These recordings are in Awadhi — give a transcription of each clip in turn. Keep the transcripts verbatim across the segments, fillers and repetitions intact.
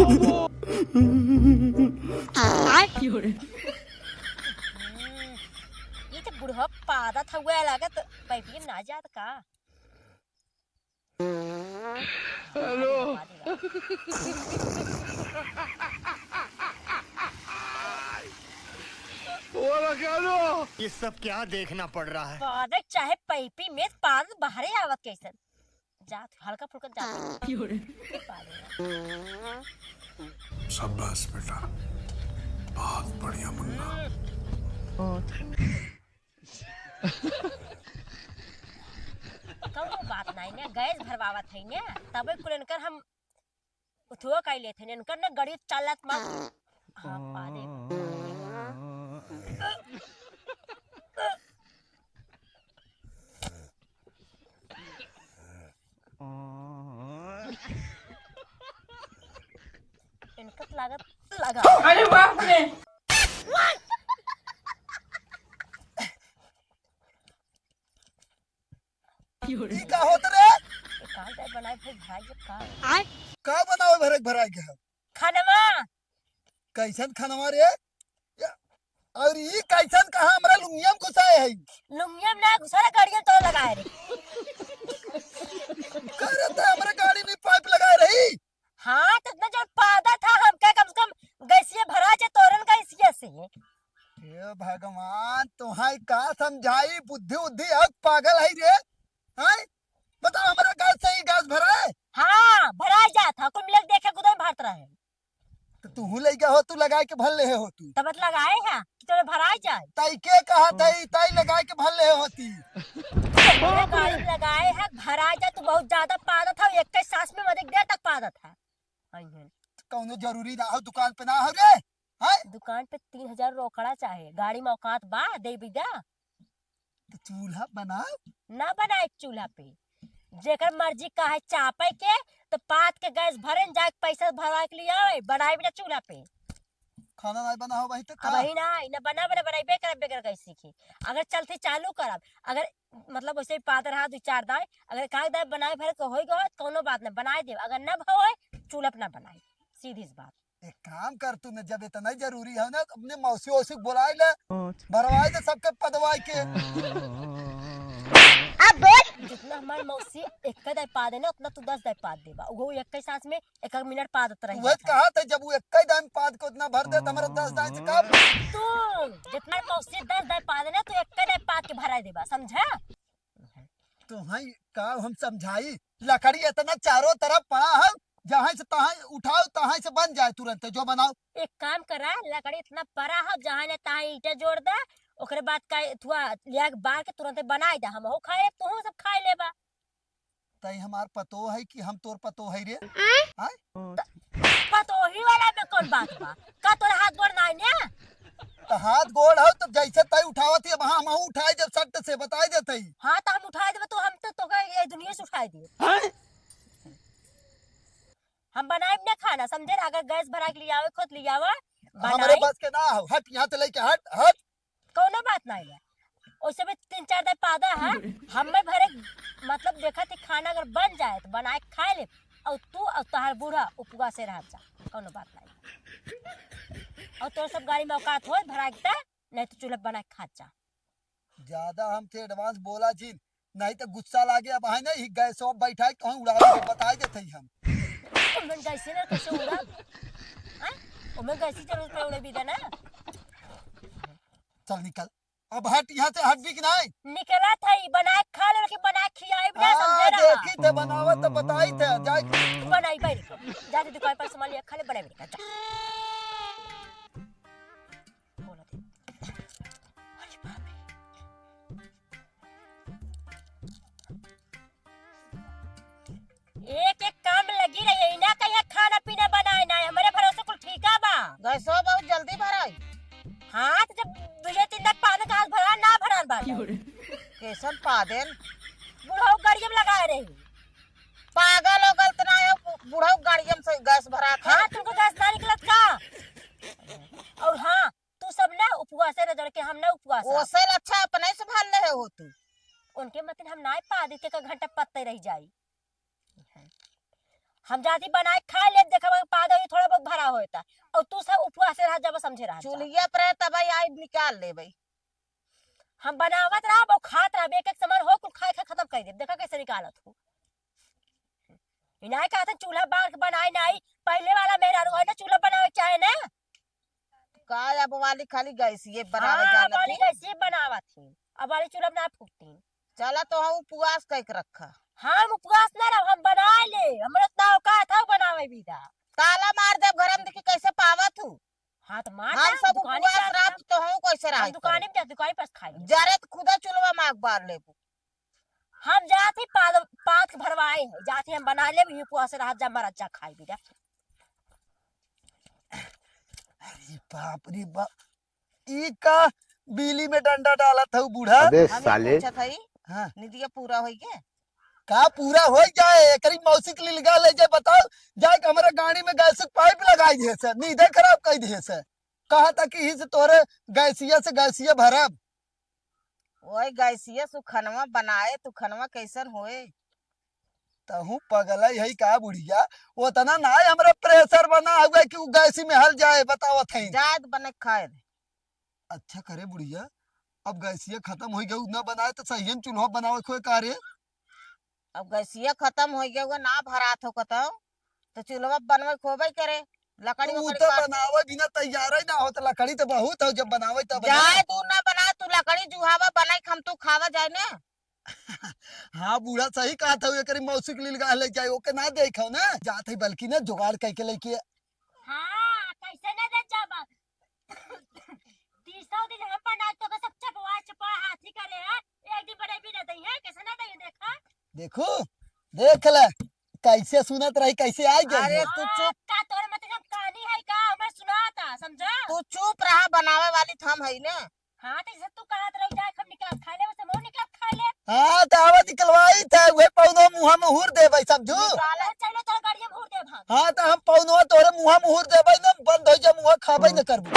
ये तो बुढ़वा पादत हउवे, लागत पैपियम ना जात का। हेलो। बोला क्या लो? ये सब क्या देखना पड़ रहा है? पादत चाहे पैपी में, पादत बाहरे आवत कैसन? जात, हल्का फुल्का जात। शाबाश बेटा, बहुत बढ़िया मुन्ना। कौनो बात नाई ने, गैस भरवावत है ने, तबे कुल इनकर हम उठवा कइ लेत है, इनकर ने गड़ी चालत मत। हाँ, पादे। इनका तो लागत लगा। अरे बाप रे। ई का होत रे? ए, का जाए बनाए भाई, भराई के का? का बनावे भरे के भराई के है? खानवा। कैसन खानवा रे? या, और ई कैसन कहाँ हमरा लुंगिया में घुसाए है? लुंगिया में ना घुसा रे, गाड़िया में तो लगाए रे। करे तो हमरा गाड़ी में पाइप लगाए रही। हाँ, तो इतना जौन पादत है, हमका कम से कम गैसिया भरा जाए, तोरन गैसिया से। हे भगवान, तोहाई का समझाई, बुद्धि उद्धि अब पागल है रे। हैं? बता, हमरा गैस से ही गैस भराए? हाँ, भराए जात है, कुल मिलक देखे गुदम भरत रहे। तो तू लइका हो, तू लगाए के भर ले हो तू। तब लगाए है कि तोरे भराए जाए। ताई के कहा ताई, ताई लगाए के भर ले होती। तोरे गाड़ी में लगाए है, भराए जाए, तू बहुत ज्यादा पादत है, एक के सांस में मदे देर तक पादत है। आई है। तो कौनो जरूरी ना हो, दुकान पे ना हो रे। हैं? दुकान पे तीन हजार रोकड़ा चाहे, गाड़ी में औकात बा, दे बिदा। तो चूल्हा बनाओ। ना बनाए चूल्हा पे, जेकर मर्जी काहे चापे के, तो पात के गैस भरे न जाए, पैसा भरवा के लिए आवे, बनाए बिना चूल्हा पे। खाना नहीं बना हो भाई तो अब का? वही ना, इन्हें बना, बना, बनाइबे करब, बेगर गैस सीखी। अगर चलते चालू करब, अगर मतलब वैसे ही पादर हाथ दो चार दाए, अगर एक आध दाए बनाए भरे तो होई गो, कौनो बात ना, बनाए देब। अगर न होए, चूल्हा पे ना बनाए, सीधी सी बात। एक काम कर तू न, जब इतना ही जरूरी है ना, अपने मौसी वौसी को बुलाए ले, भरवाए दे सबके पदवाए के। अब बोल। जितना हमार मौसी एक दाए पादे ना, उतना तू दस दाए पाद देबा। वो एक के सांस में एक एक मिनट पादत रही वह जाता है। कहा था, जब वो एक ही दाए पाद के उतना भर दे, तो हमारा दस दाए से कम। तू जितना मौसी दस दाए पादे ना, तू एक दाए पाद के भराए देबा, समझा? तो हैं का हम समझाई, लकड़ी इतना चारों तरफ पड़ा है, जहाँ से तहाँ उठाओ, तहाँ से बन जाए तुरंत, जो बनाओ। एक काम करा, लकड़ी इतना पड़ा है, जहाँ ने तहाँ ईंटा जोड़ दे, ओकरे बाद का थुआ लिया के बार के तुरंत बनाए दे, हम हो खाए, तू सब खाए लेबा। तई हमार पतो है कि हम तोर पतो है रे? आय? आय? त-, पतोही वाला में कौन बात बा? का तोर हाथ गोड़ नाई ने? त हाथ गोड़ हो तो जैसे तई उठावत है, वहाँ हम उठाए जब सट से बताए देते ही। हाँ, तो हम उठाए देबे, तो हम तो तोके ये दुनिया से उठाए दिए। आय? हम बनाइब ना खाना, समझे ना? अगर गैस भरा के लियावे, खुद लियावा, हमरे बनाई। बस के ना हो, हट यहाँ से लेके हट, हट। कौनो बात नहीं है, ओसे भी तीन चार दाई पादा है, हमें भरे, मतलब, देखा थी खाना अगर बन जाए तो बनाए के खाए ले, और तू और तोहार बूढ़ा उपवासे रह जा, कौनो बात नहीं। और तोर सब गाड़ी में औकात होए भरा के, नहीं तो चूल्हा पे बना के खा जा। ज्यादा हमसे advance बोला जिन, नहीं तो गुस्सा लागे। अब है नहीं, गैस सब बैठा है, कहीं उड़ावे के बताई देते ही हम। ओमन गैसे ना कैसे उड़ा? हैं? ओमन गैसी जरूरत पे उड़े भी देना। चल निकल, अब हट यहाँ से, हट भी कि नहीं? निकला था, ई बना के खा ले, लेकिन बना के खियाई भी ना, हाँ, समझे रहा। देखी थे बनावत तो बताई थे, जाए। बनाई बैठ, जा, जा दुकान पर सामान लिया, खा ले, बनाई बैठ, जा। बोला थे। अरे बाप रे। एक एक काम में लगी रही, इना कहिया खाना पीना बनाए ना, हमरे भरोसे कुल ठीका बा। गैसो बहुत जल्दी भराई। हाँ, तो जब दुइये तीन दिन पानी का हाथ भरा, ना भरान बा। कैसन पादेन? बुढ़ऊ गाड़िया में लगाए रही। पागल हो गल तना है, बु-, बुढ़ऊ गाड़िया में से गैस भरा के। हाँ, तुमको गैस ना निकलत का? और हाँ, तू सब ना उपवासे रह, जड़ के हम ना उपवास। ओसे अच्छा अपने से भर ले हो तू। उनके मतिन हम ना पादी के का घंटा पत्ते रह जाई। हम जाती बनाए खा ले, देखा पाद अभी थोड़ा बहुत भरा होता। और तू सब उपवास से रह जाबा, समझे रह जा। चूल्हिया पर है, तब आई निकाल लेबै। हम बनावत रहब और खात रहब, एक एक सामान हो कुल खाए खा खत्म कर देब। देखा कैसे निकालत हो। इनाय कहत है चूल्हा बार के बनाए नाई, पहले वाला मेहरारू है ना, चूल्हा बनावे के चाहे ना। का अब वाली खाली गैसिए बनावे हाँ, जानत वाली ही? गैसिए बनावत ही। अब वाली चूल्हा ना फूकती। चला तो हम उपवास कइ के रखा। हम उपवास ना रहो, हम बनाए ले, हमरा इतना औकात है बनावे भी दा। ताला मार देब घर में, देखी कैसे पावत हूँ। हाँ, तो मार हम डाल, सब दुकानी उपवास पे रहब, हम तो हम कैसे हम रहब दुकानी करब? पे जा, दुकानी पर खाई। जरे तो खुदा चुलवा में आग बार लेबू। हम जात ही पाद, पाद के भरवाए हैं, जात ही हम बना लेब, ये उपवास रहत जा, मरत जा, खाई भी जा। अरे बाप रे बाप, ई का बिजली में डंडा डालत हऊ बूढ़ा? अबे हम ये साले। पूछत हई, हाँ। निदिया पूरा होई गे? का पूरा होई जाए? एकरी मौसी के लिलगा ले जाए, बताओ, जाए के हमरा गाड़ी में गैस के पाइप लगाई दिहे से, नींदे खराब कर दिहे से। कहा था कि ही से तोरे गैसिया से गैसिया भरब। ओए गैसिया सुखनवा बनाए, तुखनवा कैसन होए? तहूँ पगलई है का बुढ़िया? ओतना ना है हमरा प्रेशर बना हुआ कि उ गैसी में हल जाए, बतावत है। जाए तो बने खाए दे। अच्छा करे बुढ़िया, अब गैसिया खत्म हो गया, ना बनाए तो सही है, चूल्हा बनावे खोए का रे? अब गैसिया खत्म हो गया, ना भरात हो कतौ, तो चूल्हा बनवे खोबे करे, लकड़ी तो उ वकड़ी तो काट। बनावे बिना तैयार ही ना होत, लकड़ी तो बहुत हो, जब बनावे तब बने। जाए तू ना बना, तू लकड़ी जुहावा बनाई, हम तू खावा जाए ना। हाँ, बूढ़ा सही कहत हऊ, एकरी मौसी के लिलगा ले जाए, ओके ना देखो ना, जात है बल्कि ना जुगाड़ कइके लेके। हाँ, कैसे ना दे जाबा? तीसौ दिन हम बना तो के सब चपवा चपवा हाथी करे है, एक दिन बने भी ना दई है, कैसे ना दई है, देखा? देखू, देख ले, कैसे सुनत रही, कैसे आई गई अरे है। तू चुप। का तोर मतलब कहानी है का? हमें सुनाता, समझा? तू चुप रहा, बनावे वाली तो हम है ना। हाँ, तो जैसे तू कहत रही, जाए हम निकाल खा ले, वैसे हम निकाल खा ले। हाँ, तो आवा निकलवाई थे, उहे पौनो मुँह में हुर देबै, समझू? निकाले चलो, तोर गाड़ी में हुर देब हम। हाँ, तो हम पौनो तोरे मुँह में हुर देबै ना, बंद हो जा मुँह, खाबै न करबू।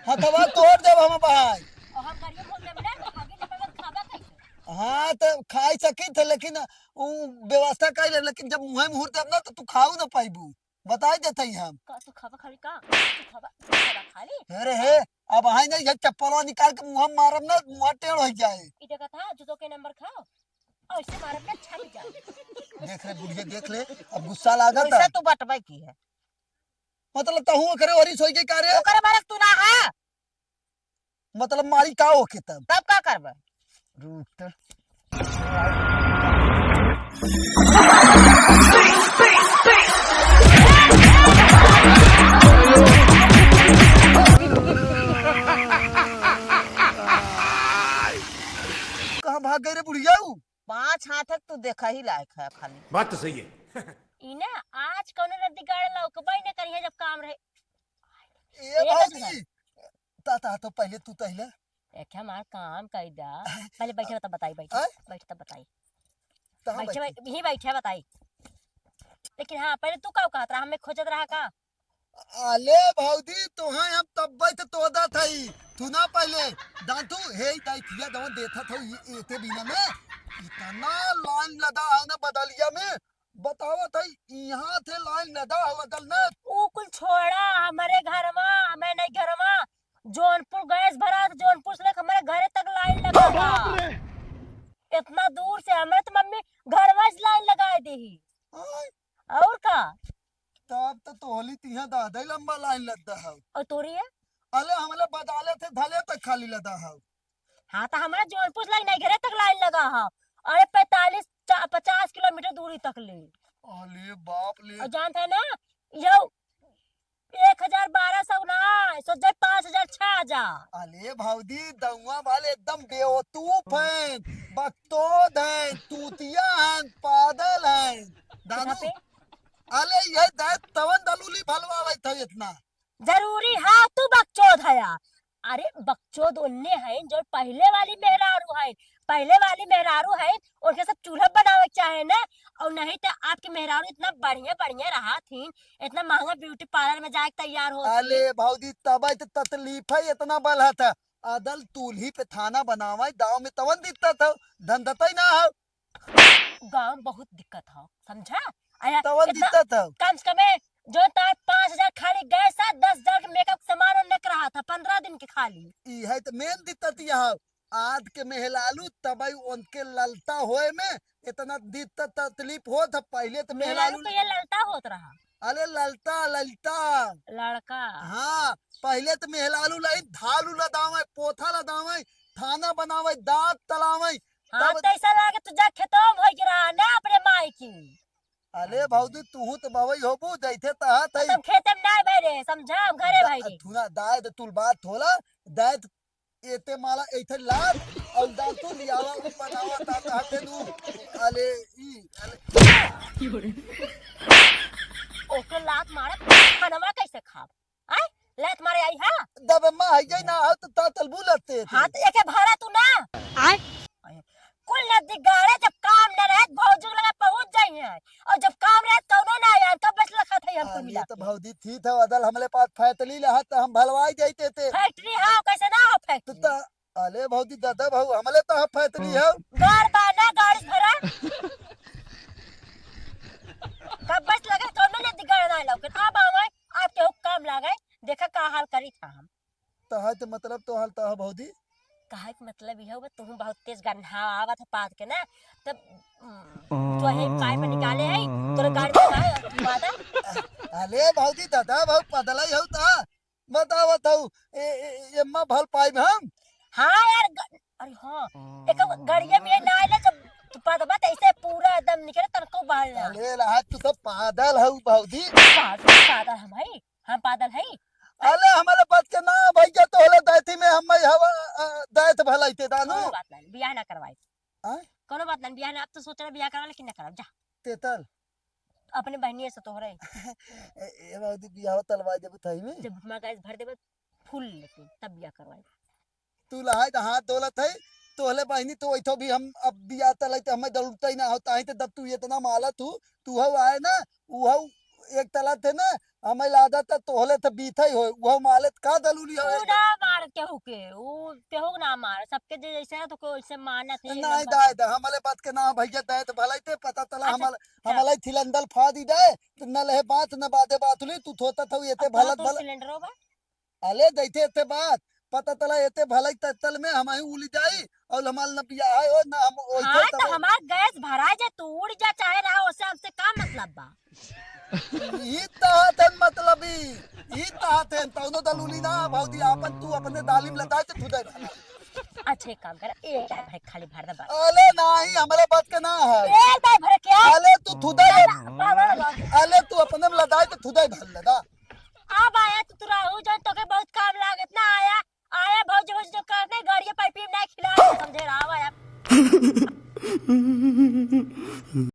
हथवा तोड़ देब हम भाई। और हम गाड़ी में हुर देब ना, तो आगे जब हम खाबा कैसे? हाँ, तो खाई सकी थे, लेकिन उ व्यवस्था कर ले, लेकिन जब मुँह में हुर देब ना, तो तू खाऊ ना पाइबू। बताई देत हई हम। का तू खाबा खाली का? तू खाबा, तू खाबा खाली? अरे हे, अब हाय नहीं, ये चप्पलवा निकाल के मुँह में मारब ना, मुँह टेढ़ हो जाए। ई देखत हा, जूतो के नंबर खाओ, और इसे मारब ना, छप जाए। देख ले बुढ़िया, देख ले, अब गुस्सा लागत वैसे है। तू बटबे की है। मतलब तहूँ ओकरे ओरी सोई के का रे? ओकरे मारक तू ना है। मतलब मारी का ओके तब? तब का करबे? रुक त। कहाँ भाग गई रे बुढ़िया उ? पाँच हाथ है, तू देखा ही लायक है खाली। बात तो सही है। ई ना आज कौनो नदी गाड़ लौकबे न करिहे जब काम रहे। ए ए भौजी, बजरंग। ता, ता, तो पहले तू तहिले। एक हमार काम कई दा। पहले बैठे बता बताई, बैठे। आय? बैठे तब बताई। कहाँ बैठे, बैठे? बैठ-, यहीं बैठे बताई। लेकिन हाँ, पहले तू का कहत रहा, हमें खोजत रहा का? अले भौजी, तोहे हम तब्बे से तोदत हई। तू ना पहले, दांतू, हे, दाई थिया दवन देखत हौ, ये एते बिना में इतना लाइन लदा है ना बदलिया में। बतावत है, यहाँ थे लाइन लदा है अदल में। ऊ कुल छोड़ा, हमरे घरवा, हमें नहीं घरवा, जौनपुर गैस भरा था, जौनपुर से लेके हमारे घरे तक लाइन लगा बा। बाप रे। इतना दूर से हमें तो मम्मी घरवा से लाइन लगाए देही। आय। और का? तब तो तोहली तिहा दादा ही लंबा लाइन लद्दा है। और तोरी है? अले हमले बदाले थे धले तक खाली लदा है। हाँ, तो हमारा जौनपुर से लेके नहीं घरे तक लाइन लगा है। अरे पैंतालीस, चा-, पचास किलोमीटर दूरी तक ले। अले बाप ले। और जानता है ना, यो एक हजार बारह सौ ना, सोच जाए पाँच हजार छह हजार। अले भौजी, दउआ वाले एकदम बेवकूफ हैं, बकचोद हैं, तूतिया हैं, पागल हैं। दादू, कहाँ पे? अले ये दे तवन दलूली भलवा भाई था इतना। जरूरी है तू बकचोद है यार। अरे बकचोद उन्ने हैं जो पहले वाली मेहरारू हैं, पहले वाली मेहरारू हैं, उनके सब चूल्हा बनावे के चाहे ना। और नहीं तो आपकी मेहरारू इतना बढ़िया बढ़िया रहा थी, इतना महंगा ब्यूटी पार्लर में जाए के तैयार होती। अले भौजी, तब तो तकलीफ है इतना बल है था। अदल तूल्ही पे थाना बनावे गाँव में तवन दिक्कत हो, धंधता ही ना हो। गाँव में बहुत दिक्कत हो, समझा? आया, तवन इतना दिक्कत है। कम से कम है, जो तार पाँच हजार खाली गैस है, दस हजार के मेकअप के सामान और लेके रहा था, पन्द्रह दिन के खाली। ई है तो मेन दिक्कत यह है। आज के मेहलालू तबई उनके ललता होए में इतना दिक्कत तकलीफ होत है। पहिले तो मेहलालू मेहलालू तो ये ललता होत रहा। अरे ललता, ललता। लड़का। हाँ, पहिले तो मेहलालू लाई धालू लदावे, पोथा लदावे, थाना बनावे, दांत तलावे, हाँ, तब तो ऐसा लागे तू जा खेतों में होई गिरा ना अपने माई की। अरे भौजी, तूहू तो बवई होबू, जैसे तहा तई। तुम खेते में ना भाई रे, समझा, हम घरे दा-, भाई रे। थुना दाय तो तुल बात होला, दाय तो एते माला एथे लात, और दाल तू लियावा, वो बनावा, ता कहा के दू। अले, ई, अले। ओके लात मारे, खानवा कैसे खाब? आय? लात मारे आई, हाँ? दब माँ है, ये ना हो, तो ता तलबू लते थे। हाँ, तो एके भरा तू ना। आय? कुल नदी गाड़े, जब काम न रहे, भौजी के लगे पहुँच जाई है। और जब काम रहे, कौनो ना यार, कब बस लखत है हमको अरे, मिला तो के। भौजी थी था, अदल हमले पास फैतली रहा, तो हम भलवाई जाते थे। फैक्ट्री हाँ, कैसे ना हो तो फैक्ट्री? ता-, अले भौजी, दादा भाऊ, हमले तो फैतली है। गाड़ बा ना, गाड़ी भरा। कब बस लगे, कौनो नदी गाड़े ना लौके। अब आवे, आपके हुक काम लागे, देखा का हाल करी था हम। तहाई तो मतलब तो हाल तहा भौजी। कहे के मतलब इहे बा, तुहूँ बहुत तेज गन्हा आवत है पाद के ना, तब, उम, तो हे पाइप निकाले है, तोरे गाड़ी में है, तू पादा। अले भौजी, दादा भाऊ पदलाई हौ ता, बतावत हौ, ए, ए, ए, एम्मा भल पाइब हम। हाँ यार, ग-, अरे हाँ, एक गड़िया में ना आइले, जब तू पादबा त ऐसे पूरा एकदम निकले, तनको बाहर ना। अले रहा, तू तो पादल हौ भौजी। पादल, पादल हम है, हम पादल है। अले हमारे बात के ना भैया, तो होले दायती में हम हवा, अ, दायत भलाई ते दानू। कोनो बात नहीं, बियाह ना करवाई। आय? कोनो बात नहीं, बियाह ना, अब तो सोच रहे बियाह करवा, लेकिन ना करब, जा। तेतल। अपने बहनिए से तोहरे। ए, ए, बाबूजी, बियाह तलवा देबू थाई में? जब हमारा गैस भर देबे, फुल लेके, तब बियाह करवाई। तू लहाई तो हाथ डोलत है, तोहले बहिनी तो वैठो भी हम अब बियाह तलाई तो हमें जरूरत ही ना होता है, तो जब तू इतना मालत हूँ, तू हव आए ना, उ हव एक तला थे ना, हमें लादा था तोहले थे बीत ही हो, वो हमाले का दलूली हो तू एकदम। ना मार केहू के, उ केहू ना मार, सबके जे जैसे है तो कोई वैसे मानत है, नहीं, एकदम दाए बस। दे, हमारे बात के ना भैया, दाए तो भलाई ते पता तला अच्छा, हमारे, चल। हमारे थिलंदल फादी दाए, तो न लहे बात, न बादे बात हुई, तू थोता था, ये ते अब भलत तो भल-, सिलेंडरो बा? अले, जैसे एते बात, पता तला एते भलाई तत्तल में हम ही उली जाई, और हमार न बियाह है, और न हम ओइठे हाँ, तो तबे। हमार गैस भरा जे तू उड़ जा चाहे रहा, ओसे हमसे का मतलब बा? ई तहत है मतलबी, ई तहत है, तौनो दलूली ना, भौजी, आपन तू अपने दालिम लदा के थुदे भला। अच्छा, एक काम कर, एक दाई भर खाली भर दे बस। अले, नाही, हमरे बात के ना है। एक दाई भर क्या? अले, तू थुदे ना, ना, बाबा, बाबा। अले, तू अपने में लदाई तो थुदे भर लदा। अब आया तू, तू रहू जौन तोके बहुत काम लागत ना आया। आया भौजी, भौजी जो करते गाड़िया पाइप में ना खिला, समझे रहा आया।